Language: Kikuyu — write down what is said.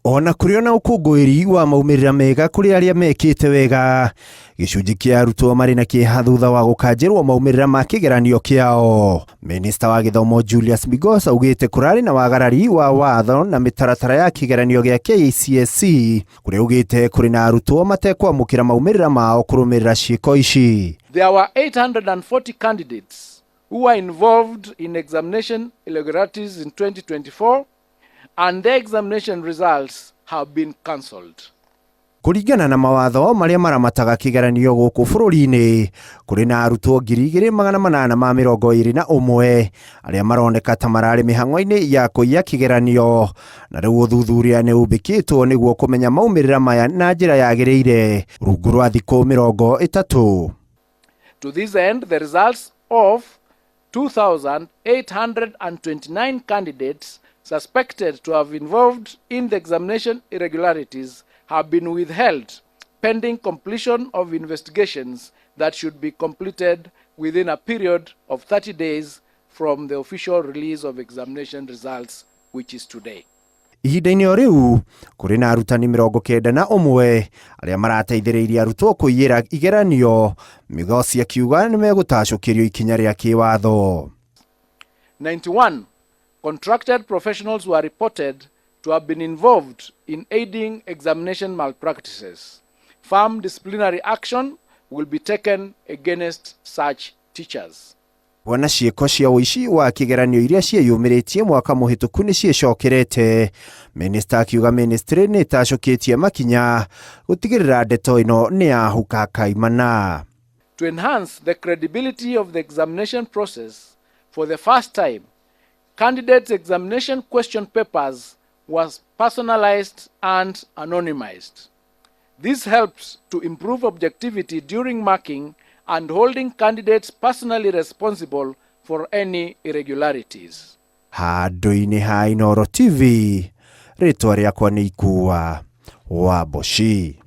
Ona kũrĩ ona ũkũngũĩri wa maumĩrĩra mega kũrĩ arĩa mekĩte wega, gĩcunjĩ kĩa arutwo marĩ na kĩeha thutha wa gũkanjĩrwo maumĩrĩra ma kĩgeranio kĩao. Minista wa gĩthomo Julius Migos augĩte kũrarĩ na wagarari wa watho na mĩtaratara ya kĩgeranio gĩa KCSE, kũrĩa augĩte kũrĩ na arutwo matekwamũkĩra maumĩrĩra mao kũrũmĩrĩra ciĩko ici. There were 840 candidates who were involved in examination irregularities in 2024, and their examination results have been cancelled. Kũringana na mawatho marĩa maramataga kĩgeranio gũkũ bũrũri-inĩ, kũrĩ na arutwo 2821 arĩa maroneka ta mararĩ mĩhang'o-inĩ ya kũiya kĩgeranio, na rĩu ũthuthuria nĩ umbĩkĩtwo nĩguo kũmenya maumĩrĩra maya na njĩra yagĩrĩire rungu rwa thikũ 30. To this end, the results of 2,829 candidates suspected to have involved in the examination irregularities have been withheld pending completion of investigations that should be completed within a period of 30 days from the official release of examination results, which is today. Ihinda-inĩ o rĩu, kũrĩ na arutani 91 arĩa marateithĩrĩirie arutwo kũiyĩra igeranio, Migosi akiuga nĩ megũtacũkĩrio ikinya rĩa kĩwatho. 91 contracted professionals were reported to have been involved in aiding examination malpractices. Firm disciplinary action will be taken against such teachers. Kuona ciĩko cia ũici wa kĩgeranio iria ciĩyumĩrĩtie mwaka mũhĩtũku nĩ ciĩcokerete, minista akiuga ministry nĩ ĩtacũkĩtie makinya gũtigĩrĩra ndeto ĩno nĩ yahuka kaimana. To enhance the credibility of the examination process, for the first time, candidates' examination question papers was personalized and anonymized. This helps to improve objectivity during marking and holding candidates personally responsible for any irregularities. Handũ-inĩ ha Inooro TV, rĩtwa rĩakwa nĩ Ikua wa Mboci.